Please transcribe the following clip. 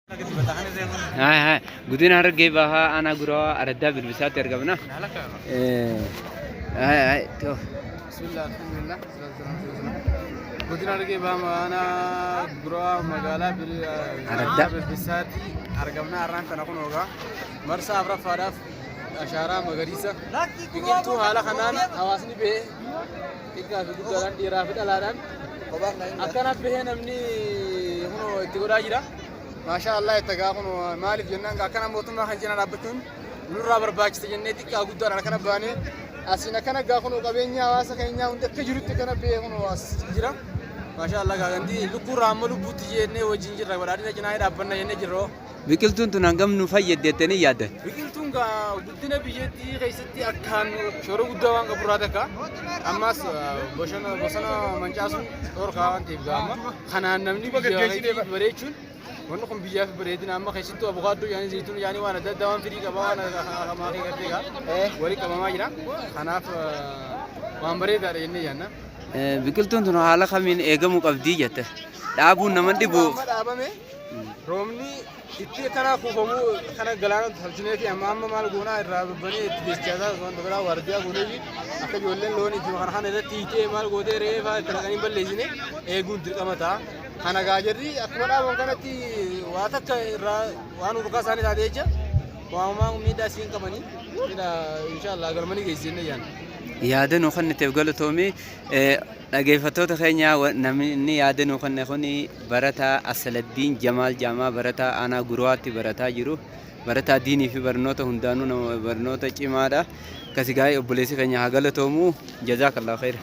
Haa haa godina Harargee Bahaa aanaa Gurawaa araddaa Bilbisaatti argamna. Haa haa too. Bismillah, alhamdulillah, salatu wassalamu ala rasulillah. Godina Harargee Bahaa aanaa Gurawaa magaalaa Araddaa. Bilbisaatti argamna. Har'aan tana kun ogaa marsaa afuraffaadhaaf ashaaraa magariisa biqiltuu haala kanaan hawaasni bahee xiqqaa fi guddaadhaan, dhiiraa fi dhalaadhaan akkana bahee namni kunoo itti godhaa jira. Maashaa Allah itti gaa kun maaliif jennaan akkana mootummaa kan cinaa dhaabbachuun nurraa barbaachisa jennee xiqqaa guddaadhaan akkana baanee asiin akkana gaa kun qabeenya hawaasa keenyaa hundi akka jirutti akkana bahee kun as jira. Maashaa Allah gaa gandi lukkuurraa amma lubbuutti jennee wajjin jirra, badhaadhina cinaa dhaabbanna jennee jirra. Biqiltuun tun hangam nu fayyaddi jettanii yaaddan? Biqiltuun gaa guddina biyyattii keessatti akkaan shoora guddaa waan qaburraa takka ammas bosona bosona mancaasuun dhorkaa waan ta'eef gaa amma kanaan namni biyya keetii bareechuun wanni kun biyyaaf bareedina. Amma keessattuu abukaaddoo yaanii, zayituun yaanii, waan adda addaa waan firii qaba, waan akamaa fi gartee gaa walii qabamaa jira. Kanaaf waan bareedaadha jennee yaadna. Biqiltuun tun haala kamiin eegamuu qabdii jette? Dhaabuun nama dhibu. Amma dhaabame roobni itti akkanaa kuufamuu kana galaana tolchinee fi amma amma maal goonaa irraa babbanee itti dachaasaa wanta biraa waardiyaa goonee fi akka ijoolleen loon itti kana kana irratti hiitee maal gootee re'ee fa'aa itti naqanii balleessine eeguun dirqama ta'a. Kana gaa jarri akkuma dhaaban kanatti waa takka irraa waan urgaa isaanii taate jecha waamamaa miidhaa isiin qabanii miidhaa inshaallah galmanii geessisne yaanna. Yaada nuu kenniteef galatoomi. Dhageeffattoota keenya, namni yaada nuu kenne kun barataa Asaladdiin Jamaal Jaamaa, barataa aanaa Gurowaatti barataa jiru. Barataa diinii fi barnoota hundaanuu nama barnoota cimaadha. Akkasi gaa'ee obboleessi keenya haa galatoomu. Jazaakallahu khayra.